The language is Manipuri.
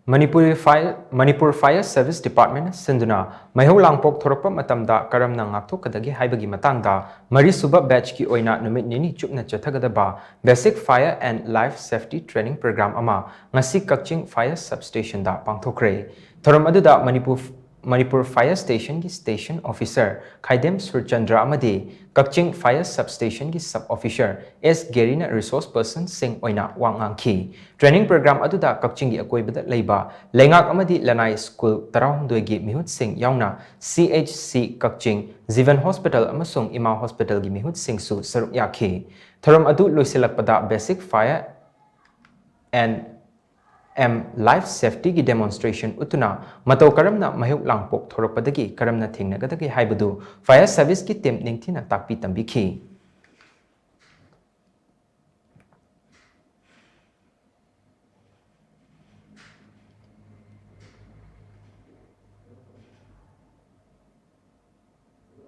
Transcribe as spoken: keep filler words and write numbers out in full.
ꯃꯅꯤꯄꯨꯔꯤ ꯐꯥꯏ ꯃꯅꯤꯄꯨꯔ ꯐꯥꯌꯔ ꯁꯔꯚꯤꯁ ꯗꯤꯄꯥꯔꯠꯃꯦꯟꯅ ꯁꯤꯟꯗꯨꯅ ꯃꯩꯍꯧ ꯂꯥꯡꯄꯣꯛ ꯊꯣꯔꯛꯄ ꯃꯇꯝꯗ ꯀꯔꯝꯅ ꯉꯥꯛꯊꯣꯛꯀꯗꯒꯦ ꯍꯥꯏꯕꯒꯤ ꯃꯇꯥꯡꯗ ꯃꯔꯤꯁꯨꯕ ꯕꯦꯆꯀꯤ ꯑꯣꯏꯅ ꯅꯨꯃꯤꯠ ꯅꯤꯅꯤ ꯆꯨꯞꯅ ꯆꯠꯊꯒꯗꯕ Basic Fire and Life Safety Training Program ꯑꯃ ꯉꯁꯤ ꯀꯛꯆꯤꯡ ꯐꯥꯌꯔ ꯁꯕ ꯁ꯭ꯇꯦꯁꯟꯗ ꯄꯥꯡꯊꯣꯛꯈ꯭ꯔꯦ꯫ ꯊꯧꯔꯝ ꯑꯗꯨꯗ ꯃꯅꯤꯄꯨꯔ ꯃꯅꯤꯄꯨꯔ ꯐꯥꯌꯔ ꯁ꯭ꯇꯦꯁꯟꯒꯤ ꯁ꯭ꯇꯦꯁꯟ ꯑꯣꯐꯤꯁꯔ ꯈꯥꯏꯗꯦꯝ ꯁꯨꯔꯆꯟꯗ꯭ꯔ ꯑꯃꯗꯤ ꯀꯛꯆꯤꯡ ꯐꯥꯌꯔ ꯁꯕ ꯁ꯭ꯇꯦꯁꯟꯒꯤ ꯁꯕ ꯑꯣꯐꯤꯁꯔ ꯑꯦꯁ ꯒꯦꯔꯤꯅ ꯔꯤꯁꯣꯔꯁ ꯄꯔꯁꯟꯁꯤꯡ ꯑꯣꯏꯅ ꯋꯥ ꯉꯥꯡꯈꯤ꯫ ꯇ꯭ꯔꯦꯅꯤꯡ ꯄ꯭ꯔꯣꯒ꯭ꯔꯥꯝ ꯑꯗꯨꯗ ꯀꯛꯆꯤꯡꯒꯤ ꯑꯀꯣꯏꯕꯗ ꯂꯩꯕ ꯂꯩꯉꯥꯛ ꯑꯃꯗꯤ ꯂꯅꯥꯏ ꯁ꯭ꯀꯨꯜ ꯇꯔꯥꯍꯨꯝꯗꯣꯏꯒꯤ ꯃꯤꯍꯨꯠꯁꯤꯡ ꯌꯥꯎꯅ ꯁꯤ ꯑꯩꯆ ꯁꯤ ꯀꯛꯆꯤꯡ, ꯖꯤꯕꯟ ꯍꯣꯁꯄꯤꯇꯥꯜ ꯑꯃꯁꯨꯡ ꯏꯃꯥ ꯍꯣꯁꯄꯤꯇꯥꯜꯒꯤ ꯃꯤꯍꯨꯠꯁꯤꯡꯁꯨ ꯁꯔꯨꯛ ꯌꯥꯈꯤ꯫ ꯊꯧꯔꯝ ꯑꯗꯨ ꯂꯣꯏꯁꯤꯜꯂꯛꯄꯗ Basic Fire and and Life Safetyꯒꯤ demonstration ꯎꯠꯇꯨꯅ ꯃꯇꯧ ꯀꯔꯝꯅ ꯃꯩꯍꯧ ꯂꯥꯡꯄꯣꯛ ꯊꯣꯔꯛꯄꯗꯒꯤ ꯀꯔꯝꯅ ꯊꯦꯡꯅꯒꯗꯒꯦ ꯍꯥꯏꯕꯗꯨ ꯐꯥꯌꯔ ꯁꯔꯚꯤꯁꯀꯤ ꯇꯤꯝ ꯅꯤꯡꯊꯤꯅ ꯇꯥꯛꯄꯤ ꯇꯝꯕꯤꯈꯤ꯫